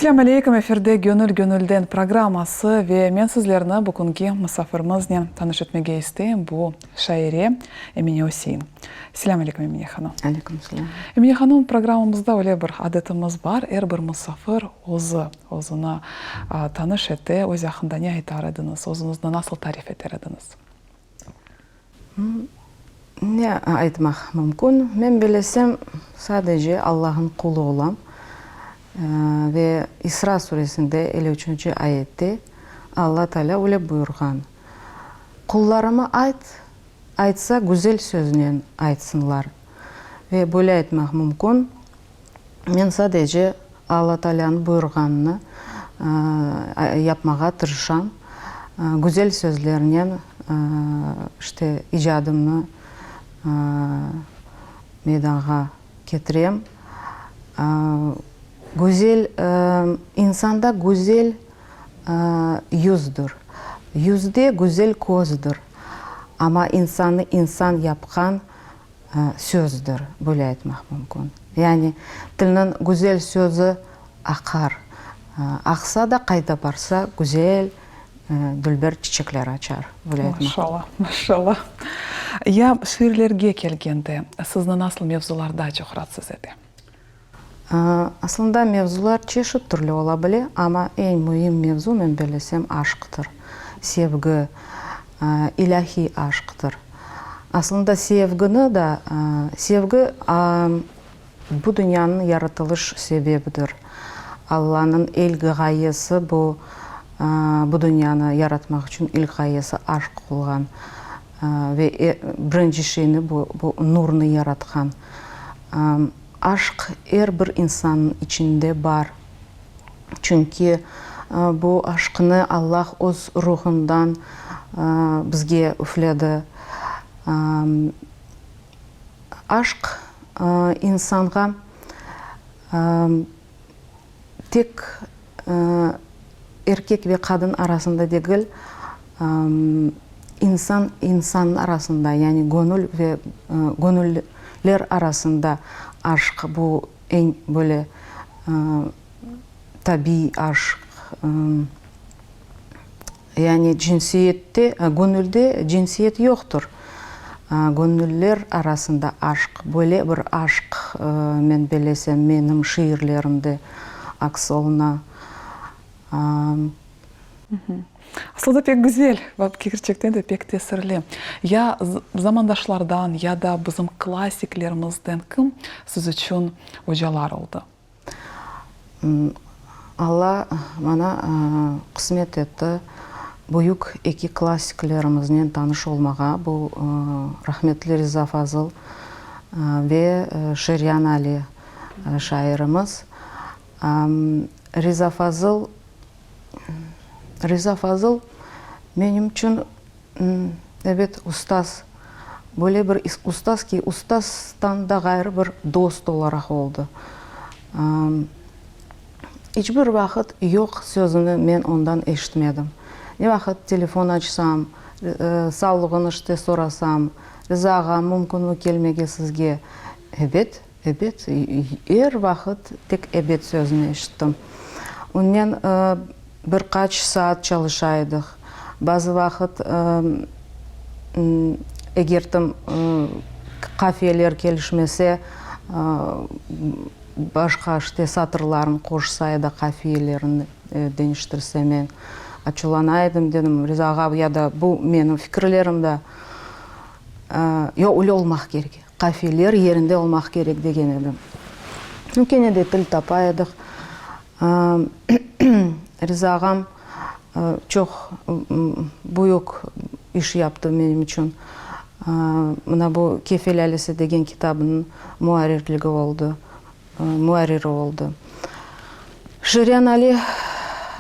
Selâm aleyküm, efirde Gönül gönülden programması ve men sizlerni bugünki musafirimiznen tanış etmege isteyim, bu şaire Emine Üsein. Selâm aleyküm, Emine hanım. Aleyküm selâm. Emine hanım, programmamızda öyle bir adetimiz bar, er bir musafir özü özüni tanış ete, öz aqqında ne aytar ediñiz, özüñizni nasıl tarif eter ediñiz? Ne aytmaq mümkün? Men bilesem, sadece Allahnıñ qulu olam. Ve İsra suresinde 53-nci ayette Alla Taalâ öyle buyurğan, Qullarıma ayt, aytsa, güzel söznen aytsınlar. Ve böyle aytmaq mümkün, Men sadece Alla Taalânıñ buyurğanını yapmağa tırışam, güzel sözlernen işte icadımnı meydanğa ketirem. Güzel, insanda güzel yüzdür, yüzde güzel közdir, amma insanı insan yapqan sözdir, böyle aytmaq mümkün. Yani tilniñ güzel sözü aqar. Aqsa da, qayda barsa, güzel, dülber çiçekler açar, böyle aytmaq. Maşallah, maşallah. Ya şiirlerge kelgende, sizni nasıl mevzular daa çoq raatsız ete? Aslında mevzular çeşit türlü ola bile, amma eñ müim mevzu, men bellesem, aşqtır, sevgi, ilâhiy aşqtır. Aslında sevgini da, sevgi bu dünyanıñ yaratılış sebebidir. Allanıñ ilk ğayesi bu, bu dünyanı yaratmaq içün ilk ğayesi aşq olğan ve birinci şeyni bu, bu nurnı yaratqan. Aşq er bir insannıñ içinde bar. Çünki bu aşqnı Allah öz ruhundan bizge üfledi. Aşq insanğa tek erkek ve qadın arasında degil, insan insannıñ arasında, yani göñül ve göñüller arasında aşq, bu eñ böyle tabiiy aşq. Yani cinsiyette, göñülde cinsiyet yoqtır. Göñüller arasında aşq, böyle bir aşq, men bellesem, menim şiirlerimde aks oluna. Aslı da pek güzel, kerçekten de pek tesirli. Ya zamandaşlardan, ya da bizim klassiklerimizden kim siz içün ocalar oldı? Alla maña qısmet etti büyük eki klassiklerimiznen tanış olmağa, bu rahmetli Riza Fazıl ve Şeryan Ali şairimiz. Riza Fazıl, Riza Fazıl menim içün Ebet, ustaz. Böyle bir ustaz ki, ustazdan da ğayrı bir dost olaraq oldı. İç bir vaqıt yoq sözüni men ondan eşitmedim. Ne vaqıt telefon açsam, sağlığını işte sorasam, Riza ağa, mümkünmi kelmege sizge? Ebet, ebet, er vaqıt tek ebet sözüni eşittim. Onnen Bir qaç saat çalışa edik. Bazı vaqıt egertim qafiyeler kelişmese, başqa işte satırlarnı qoşsa ya da qafiyelerini deñiştirse men açuvlana edim, dedim, Riza ağa, ya da bu menim fikirlerim da, yoq, öyle olmaq kerek, qafiyeler yerinde olmaq kerek degen edim. Kene de til tapa edik. Riza ağam çoq büyük iş yaptı menim içün. Mına bu Kefe lâlesi degen kitabınıñ muarrirligi oldı, muarriri oldı. Şiryan Ali,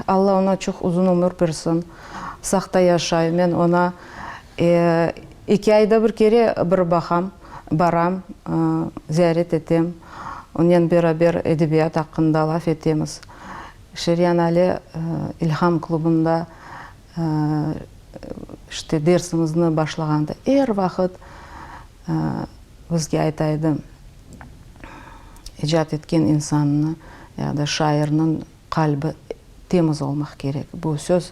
Alla oña çoq uzun ömür bersin, saqta yaşay. Men oña eki ayda bir kere bir baqam. Baram, ziyaret etem, onen beraber edebiyat aqqında laf etemiz. Şeryan Ali İlham klubunda işte dersimizni başlağanda er vaqıt bizge ayta edi, icat etken insannı ya da şairniñ. Qalbi temiz olmaq kerek. Bu söz,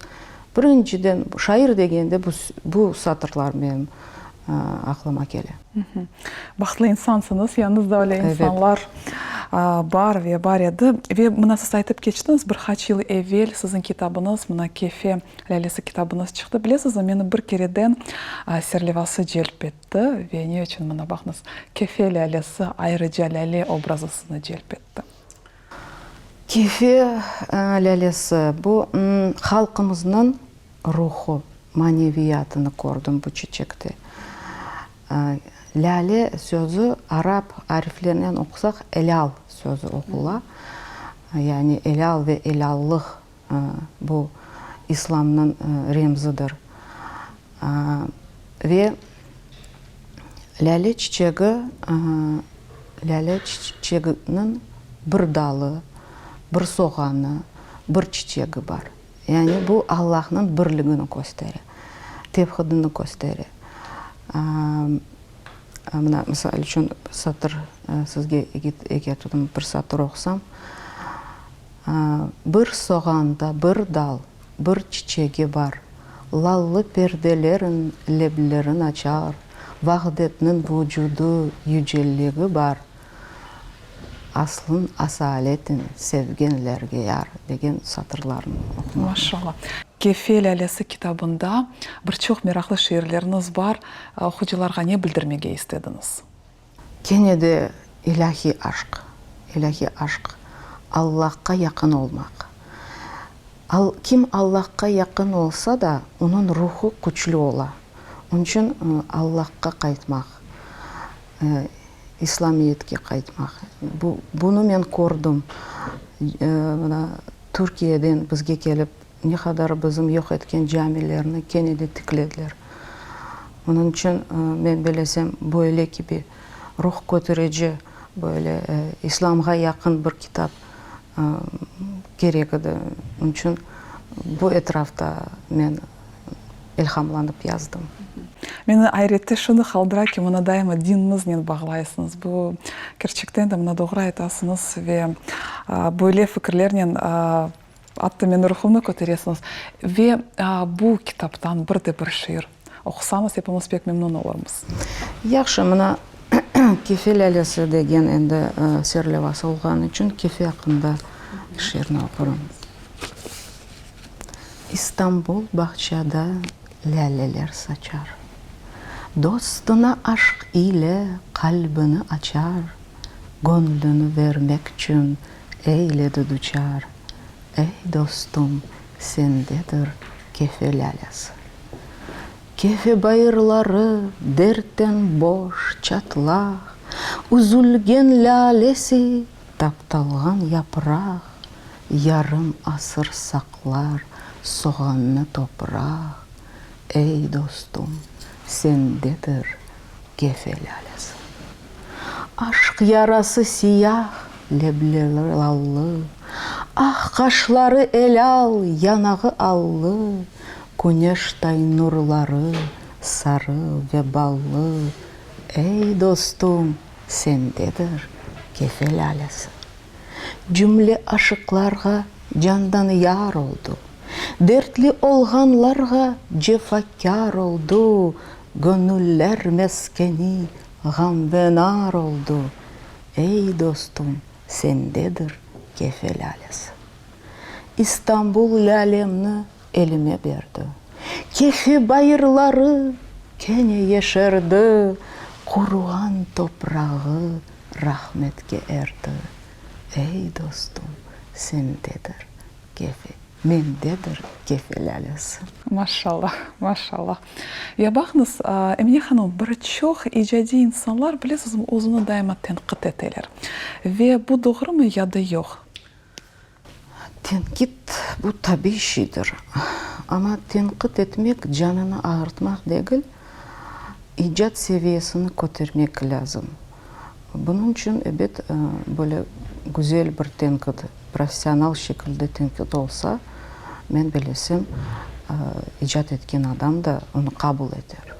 birinciden, şair degende bu, bu satırlar menim aqlıma kele. Bahtlı insansıñız, yanıñızda öyle insanlar bar ve bar edi. Ve mına siz aytıp keçtiñiz, bir qaç yıl evel siziñ kitabıñız, mına Kefe lâlesi kitabıñız çıqtı. Bilesizmi, meni bir kereden serlevası celp etti ve ne içün, mına baqıñız, Kefe lâlesi, ayrıca lâle obrazı sizni celp etti. Kefe lâlesi, bu halqımıznıñ ruhu, maneviyatını kördim bu çiçekte. Lâle sözü arap ariflerinen oqusaq elâl sözü oqula. Yani elâl ve elâllıq bu İslamnıñ remzidir. Ve lâle çiçegi, lâle çiçeginiñ bir dalı, bir soğanı, bir çiçegi bar. Yani bu Allahnıñ birligini köstere, tevhidini köstere. Mına, misal içün, satır sizge getirdim, bir satır oqusam. Bir soğanda bir dal, bir çiçegi bar, Lallı perdelerin leblerin açar, Vahdetniñ vucudı, yücelligi bar, Aslın asaletin sevgenlerge yar, degen satırlarnı oqumaq. Maşallah. Kefe lâlesi kitabında bir çoq meraqlı şiirleriñiz bar. Oqucılarğa ne bildirmege istediñiz? Kene de ilâhiy aşq, ilâhiy aşq, Allahqa yaqın olmaq. Al, kim Allahqa yaqın olsa da, onıñ ruhu küçlü ola. Onıñ içün Allahqa qaytmaq, İslamiyetke qaytmaq. Bu, bunı men kördim. Mına, Türkiyeden bizge kelip, ne qadar bizim yoq etken camilerni kene de tiklediler. Onıñ içün, men bilesem, böyle kibi ruh köterici, böyle İslamğa yaqın bir kitap kerek edi. Onıñ içün bu etrafta men ilhamlanıp yazdım. Meni ayrette şunı qaldıra ki, mına daima dinimiznen bağlaysıñız. Bu, kerçekten de, mına doğru aytasıñız ve böyle fikirlernen atta meni ruhumnı köteresiñiz. Ve bu kitaptan bir de bir şiir oqusañız, epimiz pek memnun olurmız. Yahşı, mına Kefe lâlesi degen endi serlevası olğanı içün Kefe aqqında şiirni oqurım. İstanbul bağçada lâleler saçar, Dostuna aşq ile qalbini açar, Göñlüni vermekçün eyledi duçar, Ey, dostum, sendedir Kefe lâlesi. Kefe bayırları dertten boş, çatlaq, Üzülgen lâlesi Taptalğan yapraq, yarım asır saqlar soğannı topraq, Ey, dostum, sendedir Kefe lâlesi. Aşq yarası siyah, lebleri lallı, Ah, qaşları elâl, yanağı allı, Küneştay nurları sarı ve ballı, Ey, dostum, Sendedir Kefe lâlesi. Cümle aşıqlarğa candan yar oldu, Dertli olğanlarğa cefakâr oldu, Göñüller meskeni ğam ve nar oldu, Ey, dostum, sendedir Kefe lâlesi. İstanbul lâlemni elime berdi. Kefe bayırları kene yeşerdi, Quruğan toprağı rahmetke erdi. Ey, dostum, sendedir Kefe, mendedir Kefe lâlesi. Maşallah, maşallah. Ya baqıñız, Emine hanım, bir çoq icadiy insanlar, bilesizmi, özüni daima tenqit eteler. Ve bu doğrumı ya da yoq? Tenqit, bu tabiiy şeydir. Amma tenqit etmek canını ağırtmaq degil, icat seviyesini kötermek lâzim. Bunıñ içün, ebet, böyle güzel bir tenqit, professional şekilde tenqit olsa, men bilesem, icat etken adam da onı qabul eter.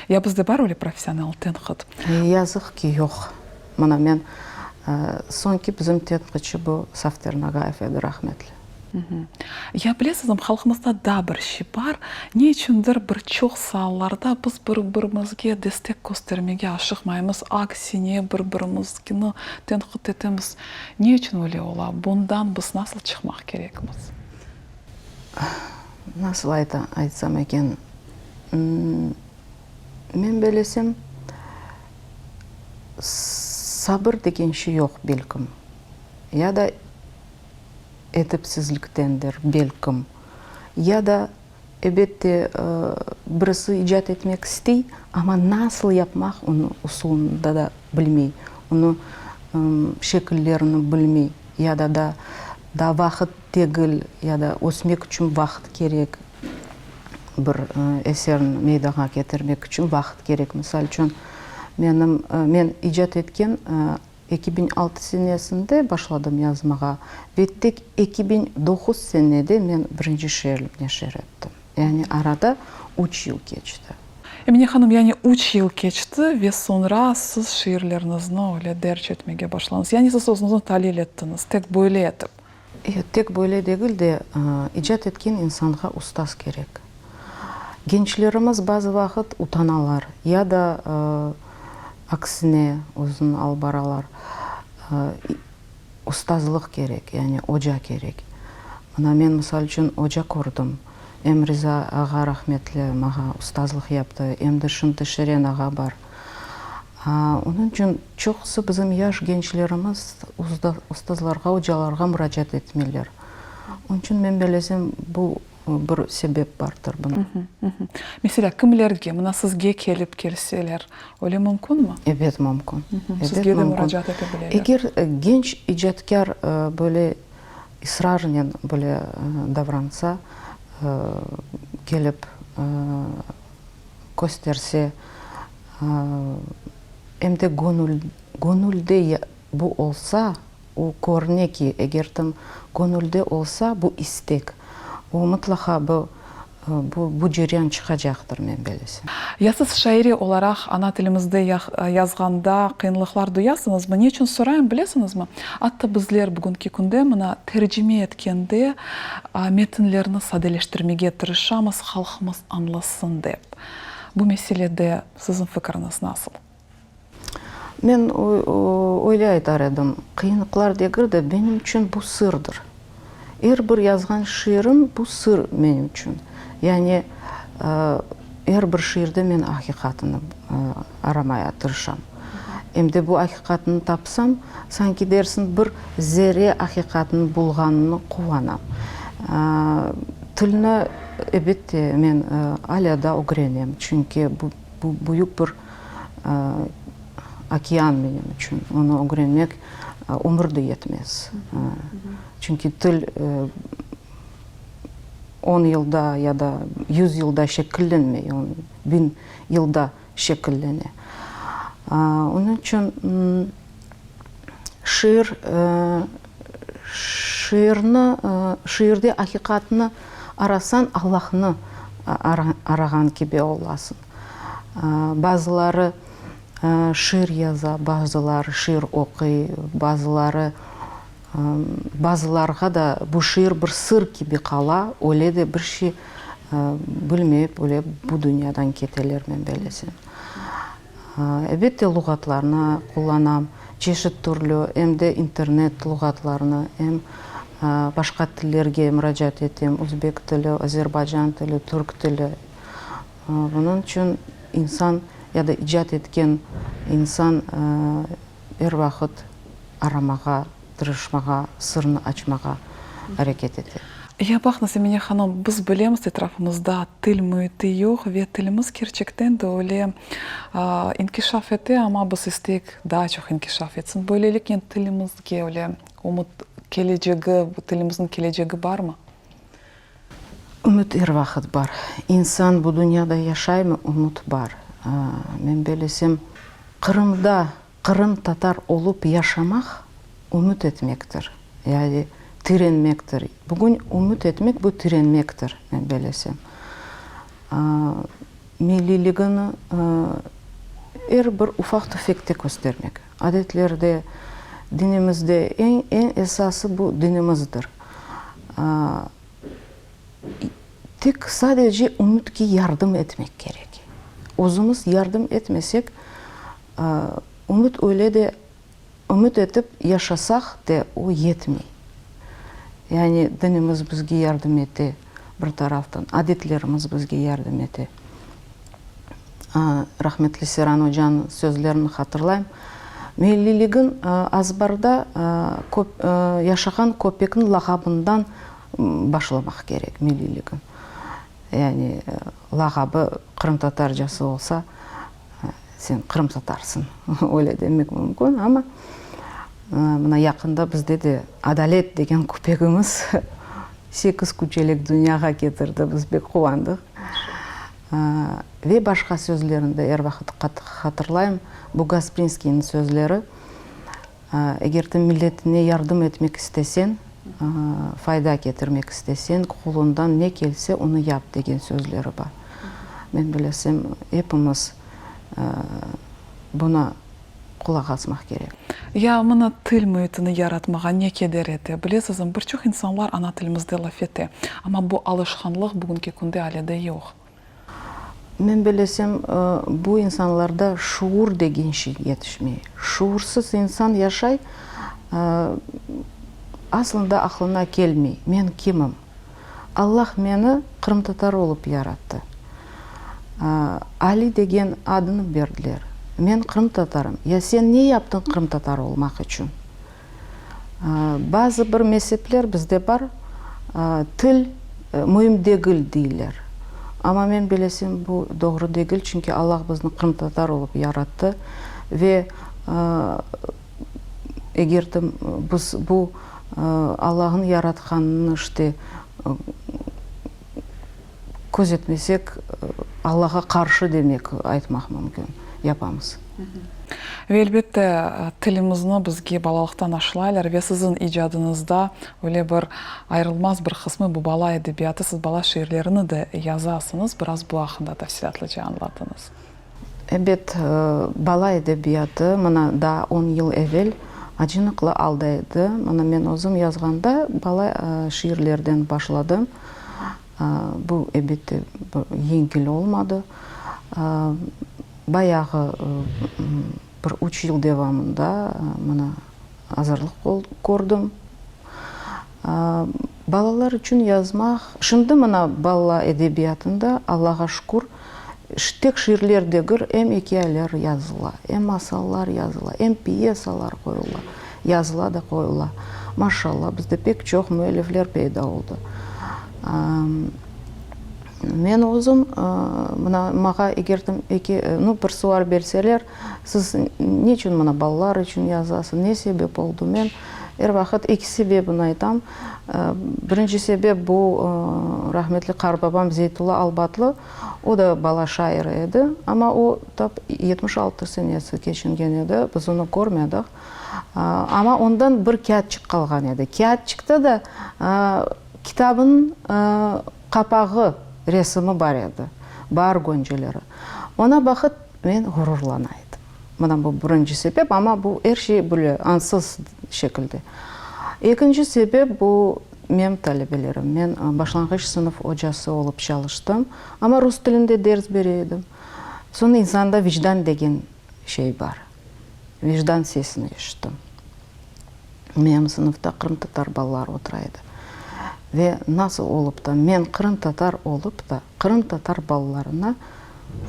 Ya bizde bar öyle professional tenqit? Yazıq ki, yoq. Mına men. Soñki bizim tenqitçi bu Safter Nagayev edi, rahmetli. Ya bilesizmi, halqımızda daa bir şey bar, ne içündir bir çoq saalarda biz bir-birimizge destek köstermege aşıqmaymız, aksine bir-birimizgini tenqit etemiz. Ne içün öyle ola? Bundan biz nasıl çıqmaq kerekmiz? Nasıl aytsam eken, men belesem, sabır degen şey yoq belkim, ya da edepsizliktendir, belkim, ya da, ebette, birisi icat etmek istey, amma nasıl yapmaq onı usulını da bilmey, onı şekillerini bilmey, ya da daa vaqıt degil, ya da ösmek içün vaqıt kerek, bir eserni meydanğa ketirmek içün vaqıt kerek. Misal içün, menim, men icat etken 2006 senesinde başladım yazmağa ve tek 2009 senede men birinci şiirimni neşir ettim. Yani arada üç yıl keçti. Emine hanım, yani üç yıl keçti ve soñra siz şiirlerinizni öyle derc etmege başladıñız. Yani siz özüñizni talil ettiñiz, tek böyle etip. Tek böyle degil de, icat etken insanğa ustaz kerek. Gençlerimiz bazı vaqıt utanalar ya da aksine özüni alıp baralar. Ustazlıq kerek, yani oca kerek. Mına men, misal içün, oca kördim. Em Riza ağa rahmetli maña ustazlıq yaptı, em de şimdi Şeren ağa bar. Onıñ içün çoqusı bizim yaş gençlerimiz ustazlarğa, ocalarğa muracaat etmeyler. Onıñ içün men bellesem, bu bir sebep bardır bunıñ. Meselâ, kimlerge, mına sizge kelip kelseler, öyle mümkünmi? Ebet, mümkün. Sizge de muracaat ete bileler. Eger genç icatkâr böyle israrnen böyle davransa, kelip kösterse, em de göñülde bu olsa, o körüne ki, eger tam göñülde olsa bu istek, o mıtlaqa bu bu ceryan çıqacaqtır, men bellesem. Ya siz şaire olaraq ana tilimizde yazğanda qıyınlıqlar duyasıñızmı? Ne içün sorayım, bilesiñizmi? Atta bizler bugünki künde mına tercime etkende metinlerni sadeleştirmege tırışamız, halqımız añlasın dep. Bu meselede siziñ fikiriñiz nasıl? Men öyle aytar edim, qıyınlıqlar degil de, benim içün bu sırdır. Er bir yazğan şiirim bu sır menim içün. Yani er bir şiirde men aqiqatını aramaya tırışam. Em de bu aqiqatnı tapsam, sanki dersiñ bir zerre aqiqatnı bulğanını quvanam. Tilni, elbette, men alâ da ögrenem, çünki bu Bu büyük bir okean menim içün. Onı ögrenmek ömür de yetmez. Çünki til on yılda ya da yüz yılda şekillenmey, o biñ yılda şekillene. Onıñ içün şiir, şiirni, şiirde aqiqatnı arasañ, Allahnı arağan kibi olasıñ. Bazıları şiir yaza, bazıları şiir oquy, bazıları, bazılarğa da bu şiir bir sır kibi qala, öyle de bir şey bilmeyip, öyle bu dünyadan keteler, men bellesem. Elbette, luğatlarnı qullanam, çeşit türlü, em de internet luğatlarını, em başqa tillerge muracaat etem, özbek tili, azerbaycan tili, türk tili. Bunıñ içün insan ya da icat etken insan er vaqıt aramağa, tırışmağa, sırnı açmağa areket ete. Ya baqıñız, Emine hanım, biz bilemiz, etrafımızda til müiti yoq ve tilimiz kerçekten de öyle inkişaf ete, amma biz isteyik daa çoq inkişaf etsin. Böyleliknen tilimizge öyle ümüt, kelecegi, tilimizniñ kelecegi barmı? Ümüt er vaqıt bar. İnsan bu dünyada yaşaymı, ümüt bar. Men bellesem, Qırımda qırımtatar olıp yaşamaq, ümüt etmektir, yani tirenmektir. Bugün ümüt etmek, bu tirenmektir, men bellesem. Milliyligini er bir ufaq-tüfekte köstermek, adetlerde. Dinimizde eñ, eñ esası bu dinimizdir. Tek sadece ümütke yardım etmek kerek. Özümiz yardım etmesek, ümüt öyle de ümüt etip yaşasaq de o yetmey. Yani dinimiz bizge yardım ete bir taraftan, adetlerimiz bizge yardım ete. Rahmetli Seyran ocanıñ sözlerini hatırlayım, Milliligiñ azbarda yaşağan köpekniñ lağabından başlamaq kerek, milliligiñ. Yani lağabı qırımtatarcası olsa, sen qırımtatarsıñ, öyle demek mümkün. Amma mına yaqında bizde de Adalet degen köpegimiz sekiz küçelek dünyağa ketirdi, biz pek quvandıq. Ve başqa sözlerini de er vaqıt hatırlayım. Bu Gasprinskiyniñ sözleri, Eger te milletine yardım etmek isteseñ, fayda ketirmek isteseñ, qoluñdan ne kelse, onı yap degen sözleri bar. Men bilesem, epimiz buna qulaq asmaq kerek. Ya mına til müitini yaratmağa ne keder ete? Bilesizmi, bir çoq insanlar ana tilimizde laf ete, amma bu alışqanlıq bugünki künde ale de yoq. Men bilesem, bu insanlarda şuur degen şey yetişmey. Şuursız insan yaşay, aslında aqlına kelmey, men kimim? Allah meni qırımtatar olıp yarattı. Ali degen adını berdiler. Men qırımtatarım. Ya sen ne yaptıñ qırımtatar olmaq içün? Bazı bir mezepler bizde bar, til müim degil deyler. Amma men bilesem, bu doğru degil, çünki Allah bizni qırımtatar olıp yarattı ve eger de biz bu Allahnıñ yaratqanını işte közetmesek, Allağa qarşı demek aytmaq mümkün, yapamız. Ve elbette, tilimizni bizge balalıqtan aşılaylar ve siziñ icadıñızda öyle bir ayırılmaz bir qısmı bu bala edebiyatı, siz bala şiirlerini de yazasıñız, biraz bu aqqında tafsilâtlıca añlatıñız. Ebet, bala edebiyatı mına daa on yıl evel acınıqlı alda edi. Mına men özüm yazğanda bala şiirlerden başladım. Bu, elbette, yengil olmadı. Bayağı bir üç yıl devamında mına azırlıq kördim. Balalar içün yazmaq, şimdi mına bala edebiyatında, Allağa şükür, tek şiirler degil, em ikâyeler yazıla, em masallar yazıla, em pyesalar qoyula, yazıla da qoyula. Maşallah, bizde pek çoq müellifler peyda oldı. Men özüm, mına, mağa eger eki, nu, bir sual berseler, siz neçün mına balalar içün yazasız, ne sebep oldı, men er vaqıt eki sebebini aytam. Birinci sebep bu, rahmetli qarbabam Zeytulla Albatlı, o da bala şairi edi, amma o tap 76 senesi keçingen edi, biz onı körmedik. Amma ondan bir kâğıtçıq qalğan edi. Kâğıtçıqta da kitabınıñ qapağı, resimi bar edi, baar gönceleri. Ona baqıp, men ğururlana edim. Mına bu birinci sebep, amma bu er şey böyle añsız şekilde. Ekinci sebep, bu menim talebelerim. Men başlanğıç sınıf ocası olıp çalıştım, amma rus tilinde ders bere edim. Soñ insanda vicdan degen şey bar. Vicdan sesini eşittim. Menim sınıfta qırımtatar balaları otura edi. Ve nasıl olıp da men qırımtatar olıp da qırımtatar balalarına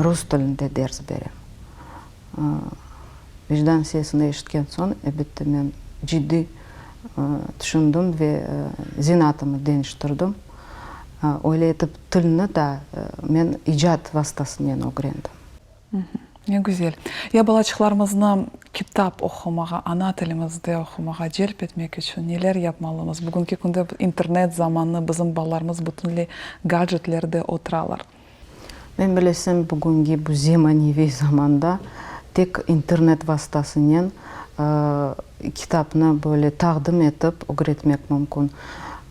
rus tilinde ders berem? Vicdan sesini eşitken soñ, elbette, men ciddiy tüşündim ve zenaatımı deñiştirdim. Öyle etip tilni da men icat vastasınen ögrendim. Ne güzel. Ya balaçıqlarımıznı kitap oqumağa, ana tilimizde oqumağa celp etmek içün neler yapmalımız? Bugünki künde internet zamanı, bizim balalarımız bütünley gadjetlerde oturalar. Men bilesem, bugüngi bu zemaneviy zamanda tek internet vastasınen kitapnı böyle taqdim etip ögretmek mümkün.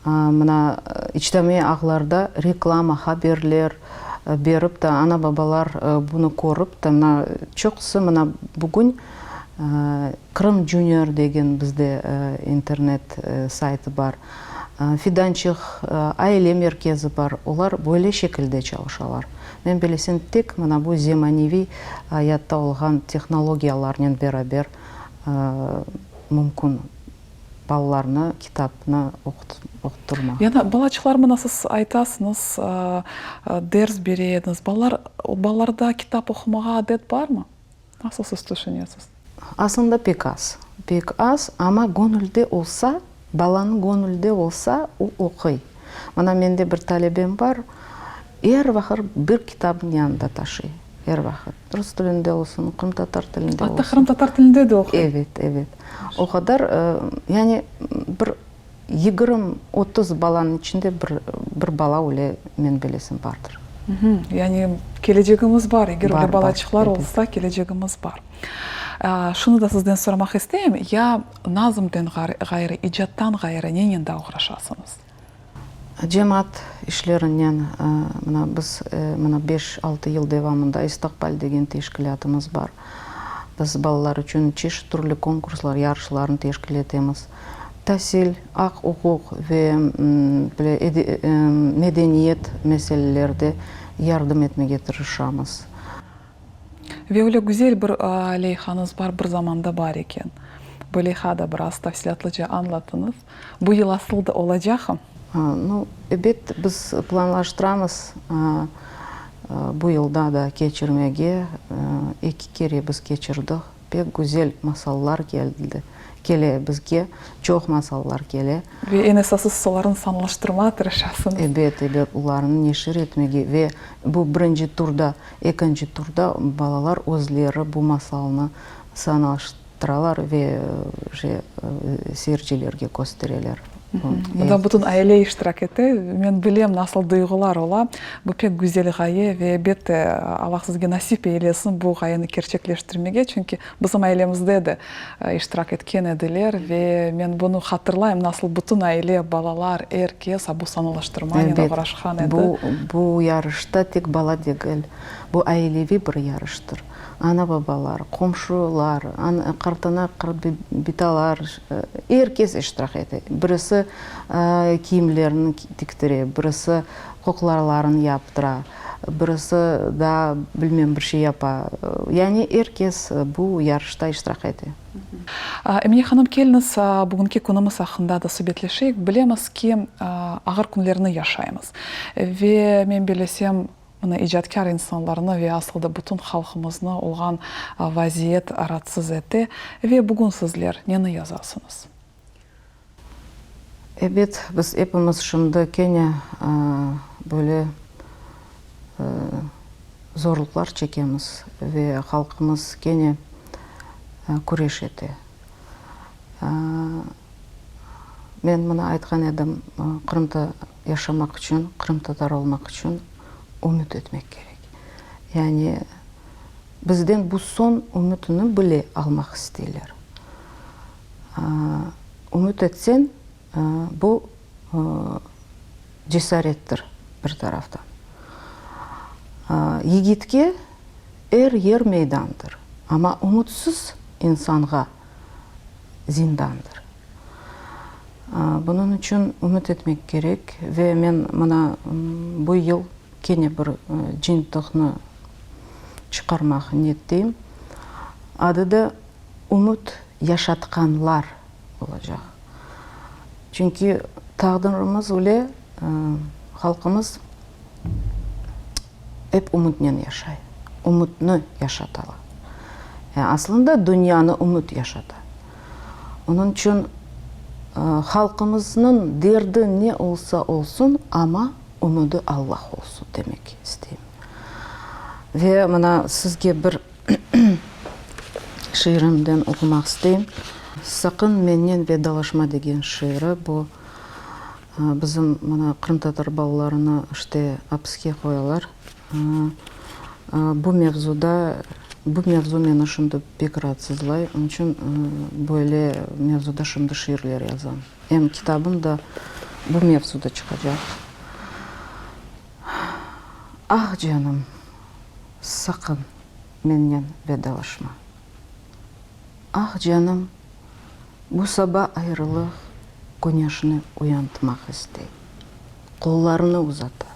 Mına, içtimaiy ağlarda reklama, haberler berip de, ana-babalar bunı körip de, mına, çoqusı mına bugün. Qırım Junior degen bizde internet saytı bar, Fidançıq aile merkezi bar, olar böyle şekilde çalışalar. Men bilesem, tek mına bu zemaneviy ayatta olğan tehnologiyalarnen beraber mümkün balalarnı kitapnı oquttırmaq. Yani balaçıqlar mına siz aytasıñız, ders bere ediñiz, balalar, balalarda kitap oqumağa adet barmı? Nasıl siz tüşünesiz? Aslında pek az. Pek az, amma göñülde olsa, balanıñ göñülde olsa, o oquy. Mına mende bir talebem bar, er vaqıt bir kitabın yanında taşıy, er vaqıt. Rus tilinde olsun, qırımtatar tilinde olsun. Atta qırımtatar tilinde de oquy. Evet, evet. O qadar, yani bir 20, 30 balanıñ içinde bir, bir bala öyle, men bilesem, bardır. Yani kelecegimiz bar, eger öyle balaçıqlar olsa, kelecegimiz bar. Şunı da sizden soramaq isteyim, ya nazmden ğayrı, icattan ğayrı nenen daa oğraşasıñız? Cemaat işlerinen, mına biz mına beş, altı yıl devamında İstiqbal degen teşkilâtımız bar. Biz balalar içün çeşit türlü konkurslar, yarışlarnı teşkil etemiz. Tasil, aq-uquq ve böyle medeniyet meselelerde yardım etmege tırışamız. Ve öyle güzel bir leyhañız bar, bir zamanda bar eken. Bu leyha da biraz tafsilâtlıca añlatıñız. Bu yıl asıl da olacaqım? Nu, ebet, biz planlaştıramız bu yılda da keçirmege. Eki kere biz keçirdik. Pek güzel masallar keldi, kele bizge, çoq masallar kele. Ve eñ esası siz olarnı sanlaştırmağa tırışasıñız. Ebet, ebet, olarnı neşir etmege ve bu birinci turda, ekinci turda balalar özleri bu masalnı sanlaştıralar ve seyircilerge köstereler. Bunda bütün aile iştirak ete. Men bilem, nasıl duyğular ola. Bu pek güzel ğaye ve elbette, Allah sizge nasip eylesin bu ğayeni kerçekleştirmege, çünki bizim ailemizde de iştirak etken ediler ve men bunı hatırlayım, nasıl bütün aile, balalar, er kes bu sanalaştırmanen oğraşqan edi. Bu, bu yarışta tek bala degil, bu aileviy bir yarıştır. Ana-babalar, qomşular, qartana, bitalar, er kes iştirak ete. Birisi kiyimlerini tiktire, birisi qoqlarlarını yaptıra, birisi daa bilmem bir şey yapa. Yani er kes bu yarışta iştirak ete. Emine hanım, keliñiz, bugünki künümiz aqqında da subetleşeyik. Bilemiz ki, ağır künlerni yaşaymız. Ve men bellesem, Mına icatkâr insanlarnı ve asıl da bütün halqımıznı olğan vaziyet ratsız ete. Ve bugün sizler neni yazasıñız? Ebet, biz epimiz şimdi kene böyle zorluqlar çekemiz ve halqımız kene küreş ete. Men mına aytqan edim, Qırımda yaşamaq içün, qırımtatar olmaq içün ümüt etmek kerek. Yani bizden bu soñ ümütini bile almaq isteyler. Ümüt etseñ, bu cesarettir bir taraftan. Yigitke er yer meydandır, amma ümütsiz insanğa zindandır. Bunıñ içün ümüt etmek kerek ve men mına bu yıl kene bir cıyıntıqnı çıqarmaq niyetteyim. Adı da Ümüt yaşatqanlar olacaq. Çünki taqdirimiz öyle, halqımız ep ümütnen yaşay, ümütni yaşatalar. Aslında dünyanı ümüt yaşata. Onıñ içün halqımıznıñ derdi ne olsa olsun, amma ümüdi Allah olsun demek isteyim. Ve mına sizge bir şiirimden oqumaq isteyim. Saqın mennen vedalaşma degen şiiri bu. Bizim mına qırımtatar balalarını işte apiske qoyalar. Bu mevzuda, bu mevzu meni şimdi pek raatsızlay. Onıñ içün böyle mevzuda şimdi şiirler yazam. Em kitabım da bu mevzuda çıqacaq. Ah, canım, saqın mennen vedalaşma. Ah, canım, bu saba ayrılıq küneşni uyantmaq istey, qollarını uzata.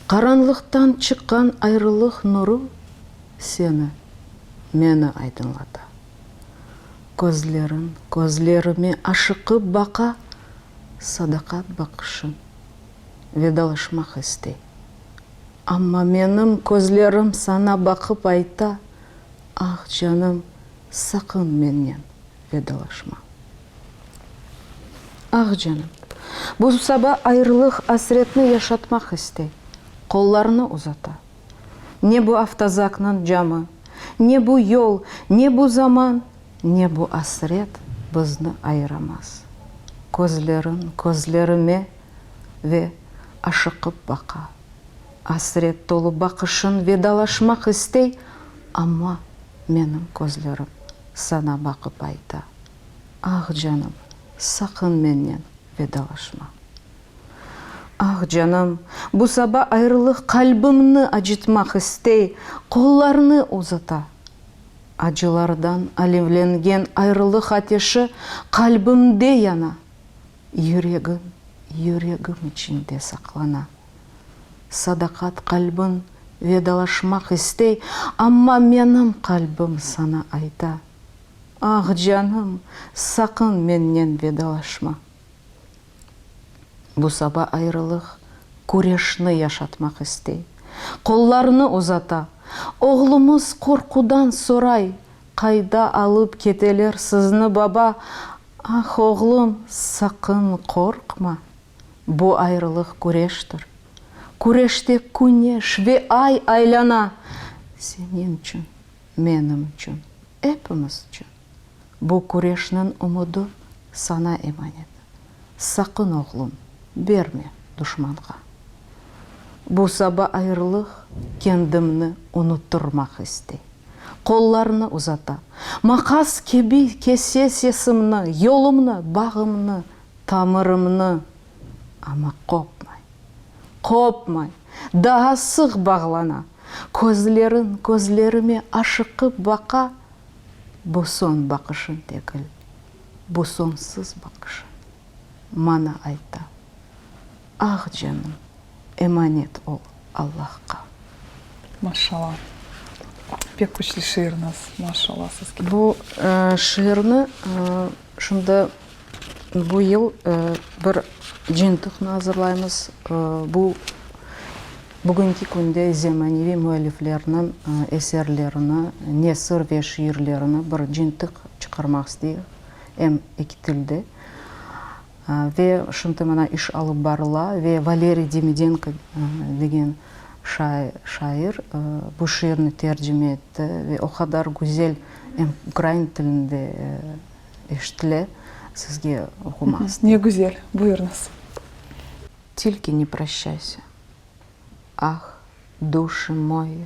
Qaranlıqtan çıqqan ayrılıq nuru seni, meni aydınlata. Közleriñ közlerime aşıqıp baqa, sadaqat baqışıñ vedalaşmaq istey. Amma menim közlerim saña baqıp ayta, Ah, canım, saqın mennen vedalaşma. Ah, canım, bu saba ayrılıq asretni yaşatmaq istey, qollarını uzata. Ne bu avtozaknıñ camı, ne bu yol, ne bu zaman, ne bu asret bizni ayıramaz. Közleriñ közlerime ve aşıqıp baqa. Asret tolu baqışın vedalaşmaq istey, amma menim közlerim saña baqıp ayta, Ah, canım, saqın mennen vedalaşma. Ah, canım, bu saba ayrılıq qalbimni acıtmaq istey, qollarını uzata. Acılardan alevlengen ayrılıq ateşi qalbimde yana, Yüregim, yüregim içinde saqlana. Sadaqat qalbiñ vedalaşmaq istey, amma menim qalbim saña ayta, Ah, canım, saqın mennen vedalaşma. Bu saba ayrılıq küreşni yaşatmaq istey. Qollarını uzata. Oğlumız qorqudan soray, Qayda alıp keteler sizni, baba? Ah, oğlum, saqın qorqma, bu ayrılıq küreştir. Küreşte küneş ve ay aylana. Seniñçün, menimçün, epimizçün. Bu küreşniñ ümüdi saña emanet. Saqın, oğlum, berme duşmanğa. Bu saba ayrılıq kendimni unuttırmaq istey. Qollarını uzata. Maqas kibi kese sesimni, yolumnı, bağımnı, tamırımnı. Amma qopmay. Qopmay. Daa sıq bağlana. Közlerin közlerime aşıqıp baqa. Bu soñ baqışın degil. Bu soñsuz baqışın. Mana ayta. Ah, canım, emanet ol Allahqa. Maşallah. Pek küçlü şiiriñiz. Maşallah sizge. Bu şiirni şimdi bu yıl bir cıyıntıqnı azırlaymız. Bu bugünki künde zemaneviy müelliflerniñ eserlerini, nesir ve şiirlerini bir cıyıntıq çıqarmaq isteyik, em eki tilde. Ve şimdi mına iş alıp barıla ve Valeriy Demidenko degen şair bu şiirni tercime etti ve o qadar güzel em ukrain tilinde eşitile, sizge oqumaq isteyim. Ne güzel, buyurıñız. Tilki ne proşçaysa. Ah, duşi moyi,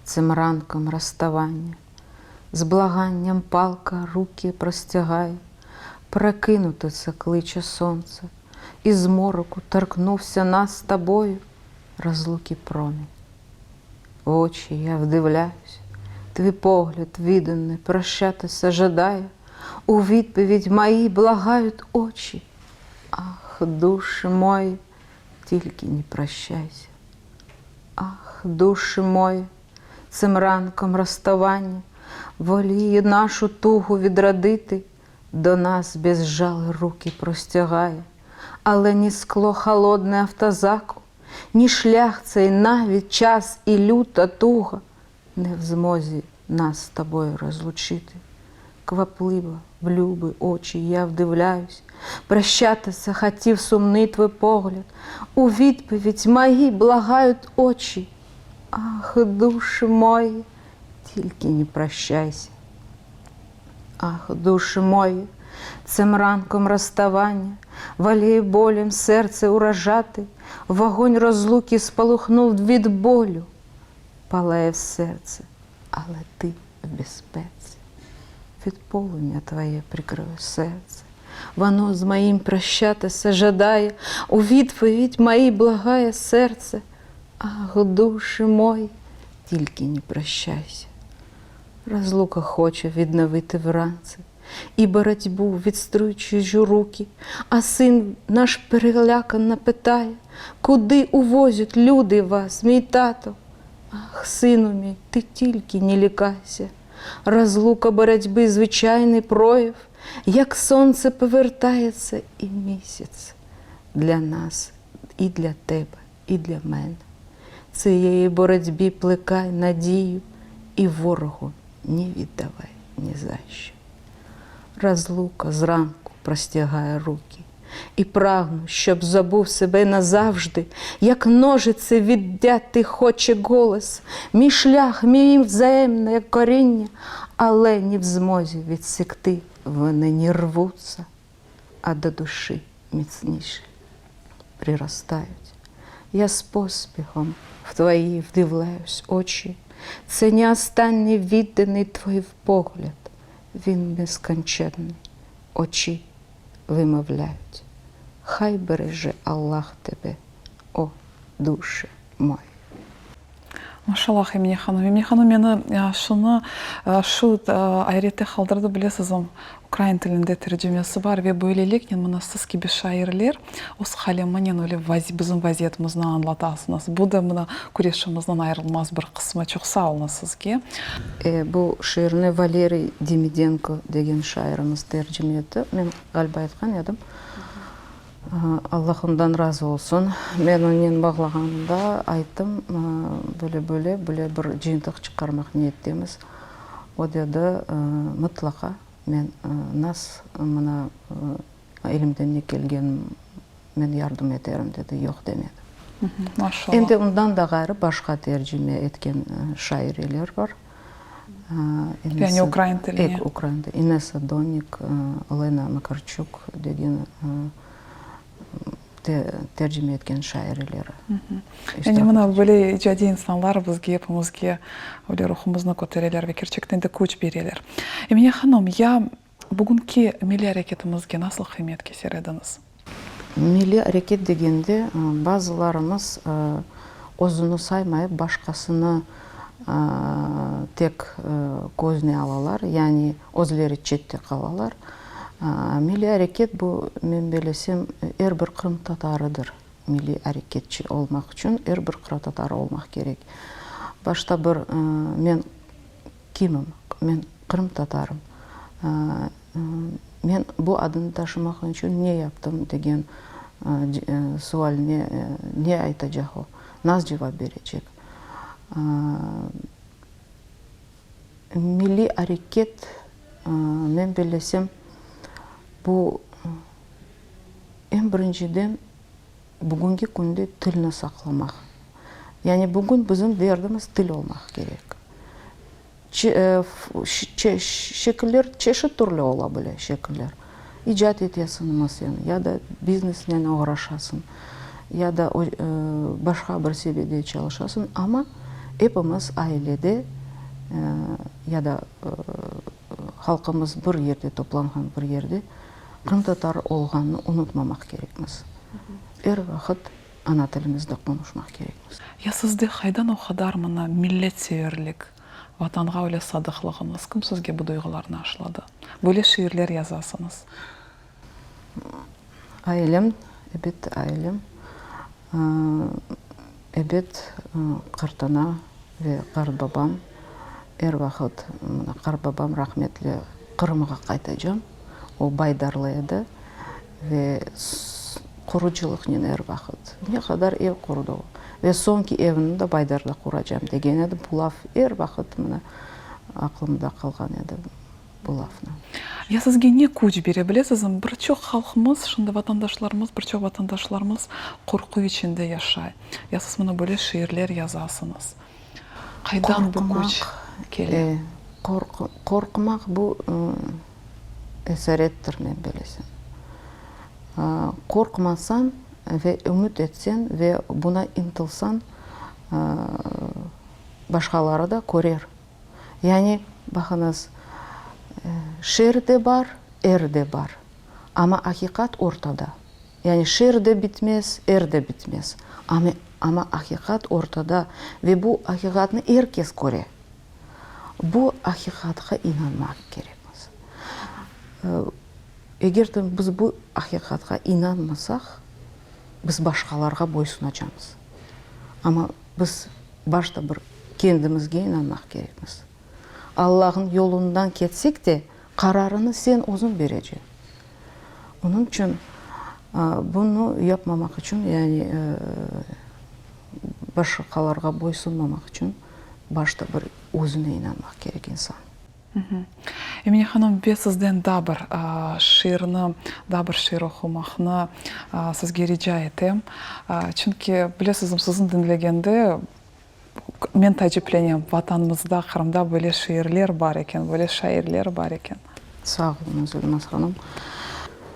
Цим ранком розставання, З благанням палка руки простягає, Прокинутися кличе сонце, І з мороку торкнувся нас з тобою Розлуки промінь. В очі я вдивляюсь, Твій погляд відданий прощатися жадає, У відповідь мої благають очі. Ах, душі мої, тільки не прощайся. Ах, душі мої, цим ранком розставання Воліє нашу тугу відродити, До нас без жали руки простягає, Але ні скло холодне автозаку, Ні шлях цей навіть час і люта туга Не в змозі нас з тобою розлучити. Квапливо в любі очі я вдивляюсь, Прощатися хотів сумний твій погляд, У відповідь мої благають очі. Ах, душі мої, тільки не прощайся. Ах, душі мої, цим ранком розставання, Воліє болем серце уражати, Вогонь розлуки спалахнув від болю, Палає в серце, але ти в безпеці. Від полум'я твоє прикрию серце, Воно з моїм прощатися жадає, У відповідь мої благає серце. Ах, душі мої, тільки не прощайся. Razluka хоче відновити вранці І боротьбу відструй чужі руки, А син наш перелякано питає, Куди увозять люди вас, мій тато? Ах, сину мій, ти тільки не лякайся, Разлука боротьби звичайний прояв, Як сонце повертається і місяць для нас, і для тебе, і для мене. Цієї боротьбі плекай надію і ворогу не віддавай ні за що. Разлука зранку простягає руки, і прагну, щоб забув себе назавжди, як ножиці віддяти хоче голос, мій шлях, мій взаємне коріння, але ні в змозі відсікти вони не рвуться, а до душі міцніше приростають. Я з поспіхом в твої вдивляюсь очі. Це не останній відданий твій погляд, він несконченний. Очі вимовляють. Хай береже Аллах тебе, о, душе моя. Maşallah, Emine hanım. Emine hanım, meni şunı, şu ayrette qaldırdı, bilesizmi, ukrain tilinde tercümesi bar ve böyleliknen mına siz kibi şairler öz qaleminen öyle bizim vaziyetimizni añlatasıñız. Bu da mına küreşimizniñ ayırılmaz bir qısmı. Çoq sağ oluñız sizge. Bu şiirni Valeriy Demidenko degen şairimiz tercime etti. Men, ğaliba, aytqan edim. Allah ondan razı olsun. Men onen bağlağanımda ayttım, böyle, böyle, böyle bir cıyıntıq çıqarmaq niyettemiz. O dedi, mıtlaqa men nas mına elimden ne kelgen men yardım eterim, dedi, yoq demedi. Maşallah. Em de ondan da ğayrı başqa tercime etken şaireler bar. Yani ukrain tiline. Ek, ukrain tiline. İnessa Donnik, Olena Makarçuk degen tercime etken şaireleri. Yani mına böyle icadiy insanlar bizge, epimizge öyle ruhumıznı kötereler ve kerçekten de küç bereler. Emine hanım, ya bugünki milliy areketimizge nasıl qıymet keser ediñiz? Milliy areket degende, bazılarımız özüni saymayıp, başqasını tek közüne alalar, yani özleri çette qalalar. Milliy areket bu, men bellesem, er bir qırımtatarıdır. Milliy areketçi olmaq içün er bir qırımtatarı olmaq kerek. Başta bir men Kimim? Men qırımtatarım. Men bu adını taşımaq içün ne yaptım degen sualine ne aytacaq o? Nasıl cevap berecek? Milliy areket, men bellesem, bu eñ birinciden bugünki künde tilni saqlamaq. Yani bugün bizim derdimiz til olmaq kerek. Şekiller çeşit türlü ola bile, şekiller. İcat etesiñmi sen, ya da biznesnen oğraşasıñ, ya da başqa bir seviyede çalışasıñ, amma epimiz ailede ya da halqımız bir yerde toplanğan bir yerde qırımtatar olğanını unutmamaq kerekmiz. Er vaqıt ana tilimizde qonuşmaq kerekmiz. Ya sizde qaydan o qadar mına milletseverlik, Vatanğa öyle sadıqlığıñız, kim sizge bu duyğularnı aşladı? Böyle şiirler yazasıñız. Ailem, ebet, ailem. Ebet, qartana ve qartbabam er vaqıt, mına qartbabam rahmetli Qırımğa qaytacam, o Baydarlı edi ve qurucılıqnen er vaqıt, ne qadar ev qurdı o. Ve soñki evini de Baydarda quracam degen edi, bu laf er vaqıt mına aqlımda qalğan edi bu lafnı. Ya sizge ne küç bere, bilesizmi, bir çoq halqımız, şimdi vatandaşlarımız, bir çoq vatandaşlarımız qorqu içinde yaşay. Ya siz mına böyle şiirler yazasıñız. Qaydan bu küç kele? Qorqmaq bu esarettir, men bilesem. Qorqmasañ ve ümüt etseñ ve buna ıntılsañ, başqaları da körer. Yani, baqıñız, şer de bar, er de bar, amma aqiqat ortada. Yani şer de bitmez, er de bitmez, amma aqiqat ortada ve bu aqiqatnı er kes köre. Bu aqiqatqa inanmaq kerekmiz. Eger de biz bu aqiqatqa inanmasaq, biz başqalarğa boysunacamız. Amma biz başta bir kendimizge inanmaq kerekmiz. Allah'ın yolundan ketsek de, qararını sen özüñ bereceñ. Onıñ içün bunı yapmamaq içün, yani başqalarğa boysunmamaq içün başta bir özüne inanmaq kerek insan. Emine hanım, ve sizden daa bir şiirni, daa bir şiir oqumaqnı sizge rica etem. Çünki, bilesizmi, sizni diñlegende men taaciplenem, Vatanımızda, Qırımda böyle şiirler bar eken, böyle şairler bar eken. Sağ oluñız, Elmaz hanım.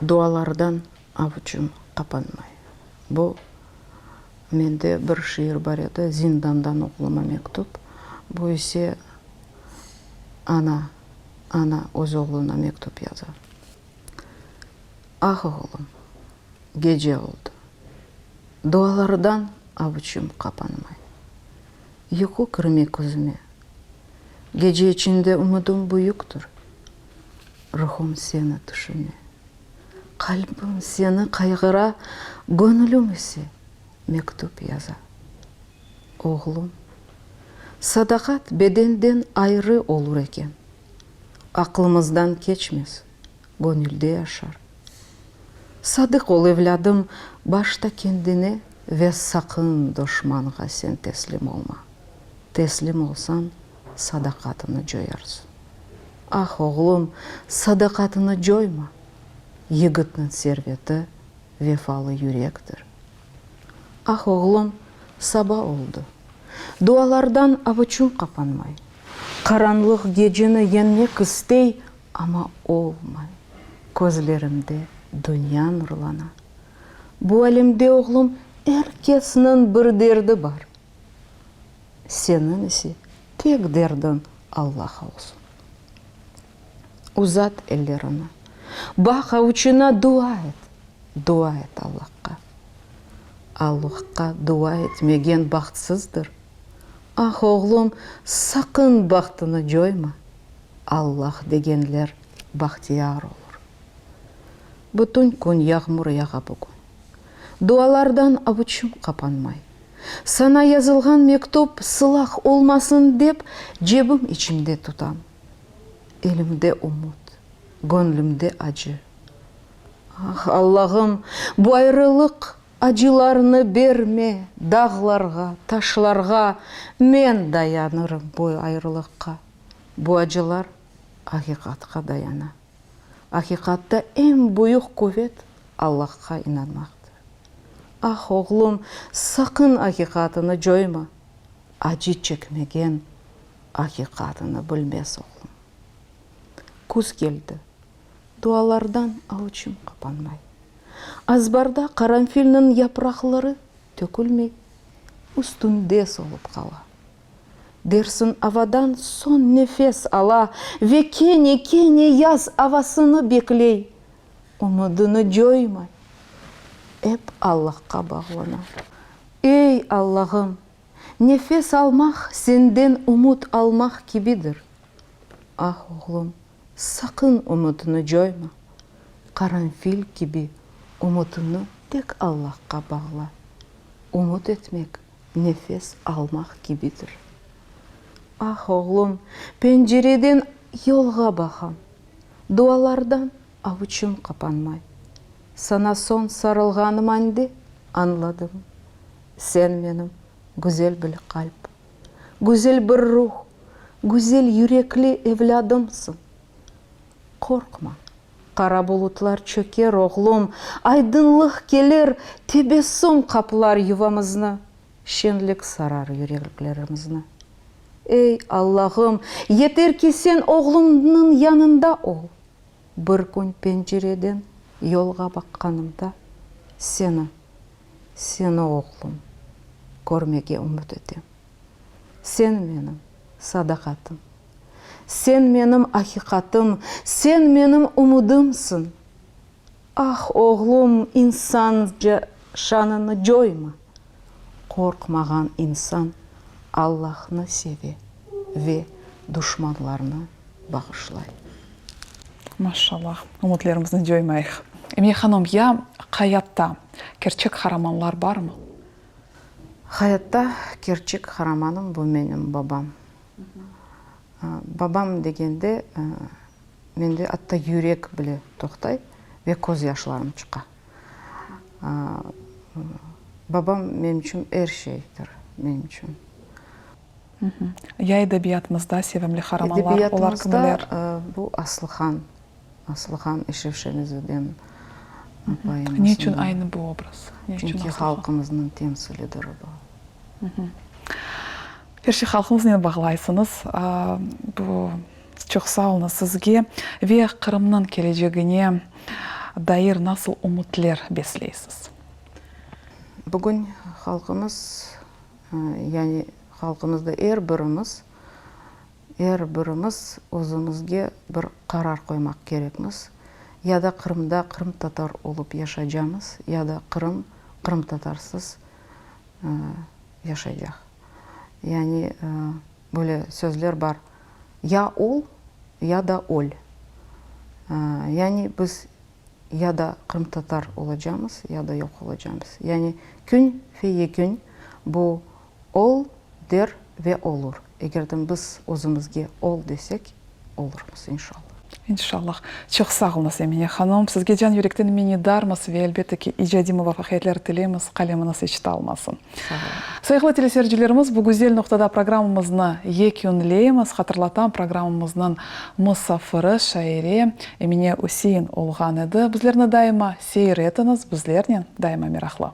Dualardan avuçım qapanmay. Bu mende bir şiir bar edi, Zindandan oğluma mektüp. Bu ise Ana, ana öz oğluna mektüp yaza. Ah, oğlum, gece oldı. Dualardan avuçım qapanmay. Yuqu kirmey közüme. Gece içinde ümüdim büyüktir. Ruhum seni tüşüne. Qalbim seni qayğıra, göñlüm ise mektüp yaza. Oğlum, sadaqat bedenden ayrı olur eken, aqlımızdan keçmez, göñülde yaşar. Sadıq ol, evlâdım, başta kendine ve saqın duşmanğa sen teslim olma. Teslim olsañ, sadaqatını coyarsıñ. Ah, oğlum, sadaqatını coyma! Yigitniñ serveti vefalı yürektir. Ah, oğlum, saba oldı. Dualardan avuçım qapanmay. Qaranlıq geceni yeñmek istey, amma olmay. Közlerimde dünya nurlana. Bu alemde, oğlum, er kesniñ bir derdi bar. Seniñ ise tek derdiñ Allah olsun. Uzat ellerini, baq avuçına, dua et, dua et Allahqa. Allahqa dua etmegen bahtsızdır. Ah, oğlum, saqın bahtını coyma, Allah degenler bahtiyar olur. Bütün kün yağmur yağa bugün. Dualardan avuçım qapanmay. Saña yazılğan mektüp sılaq olmasın dep, cebim içinde tutam. Elimde ümüt, göñlümde acı. Ah, Allahım, bu ayrılıq acılarını berme, dağlarğa, taşlarğa men dayanırım bu ayrılıqqa. Bu acılar aqiqatqa dayana. Aqiqatta eñ büyük quvet Allahqa inanmaqtır. Ah, oğlum, saqın aqiqatını coyma, acı çekmegen aqiqatını bilmez, oğlum. Küz keldi, dualardan avuçım qapanmay. Azbarda qaranfilniñ yapraqları tökülmey, üstünde solıp qala. Dersiñ avadan soñ nefes ala ve kene, kene yaz avasını bekley, ümüdini coymay, ep Allahqa bağlana. Ey, Allahım, nefes almaq senden ümüt almaq kibidir. Ah, oğlum, saqın ümütini coyma, qaranfil kibi ümütini tek Allahqa bağla. Ümüt etmek nefes almaq kibidir. Ah, oğlum, pencereden yolğa baqam, dualardan avuçım qapanmay. Saña soñ sarılğanım ande añladım, sen menim güzel bir qalp, güzel bir ruh, güzel yürekli evlâdımsıñ. Qorqma, qara bulutlar çöker, oğlum, aydınlıq kelir, tebessüm qaplar yuvamıznı, şenlik sarar yüreklerimizni. Ey, Allahım, yeter ki sen oğlumnıñ yanında ol. Bir kün pencereden yolğa baqqanımda seni, seni, oğlum, körmege ümüt etem. Sen menim sadaqatım. Sen menim aqiqatım, sen menim ümüdimsiñ. Ah, oğlum, insanca şanını coyma. Qorqmağan insan Allahnı seve ve. duşmanlarnı bağışlay. Maşallah. Ümütlerimizni coymayıq. Emine hanım, ya hayatta kerçek qaramanlar barmı? Hayatta kerçek qaramanım bu menim babam. Babam degende mende atta yürek bile toqtay ve közyaşlarım çıqa. Babam menim içün er şeydir, menim içün. Ya edebiyatımızda sevimli qaramanlar, olar kimler? Edebiyatımızda bu Aslıhan, Aslıhan Eşref Şemizadeniñ poemasında. Ne içün aynı bu obraz? Çünki halqımıznıñ temsilidir bu. Er şey halqımıznen bağlaysıñız. Bu, çoq sağ oluñız sizge. Ve Qırımnıñ kelecegine dair nasıl ümütler besleysiz? Bugün halqımız, yani halqımızda er birimiz, er birimiz özümizge bir qarar qoymaq kerekmiz, ya da Qırımda qırımtatar olıp yaşaycamız, ya da Qırım qırımtatarsız yaşaycaq. Yani böyle sözler bar, ya ol, ya da öl. Yani biz ya da qırımtatar olacamız, ya da yoq olacamız. Yani kün fe yekün bu ol der ve olur. Eger de biz özümizge ol desek, olurmız, inşallah. İnşallah. Çoq sağ oluñız, Emine hanım. Sizge can yürekten minnetdarmız ve, elbette ki, icadiy muvafaqiyetler tileymiz, qalemiñiz iç talmasın. Sağ oluñ. Sayğılı teleseyircilerimiz, bu güzel noqtada programmamıznı yekünleymiz. Hatırlatam, programmamıznıñ musafiri, şaire Emine Üsein olğan edi. Bizlerni daima seyir etiñiz, bizlernen daima meraqlı.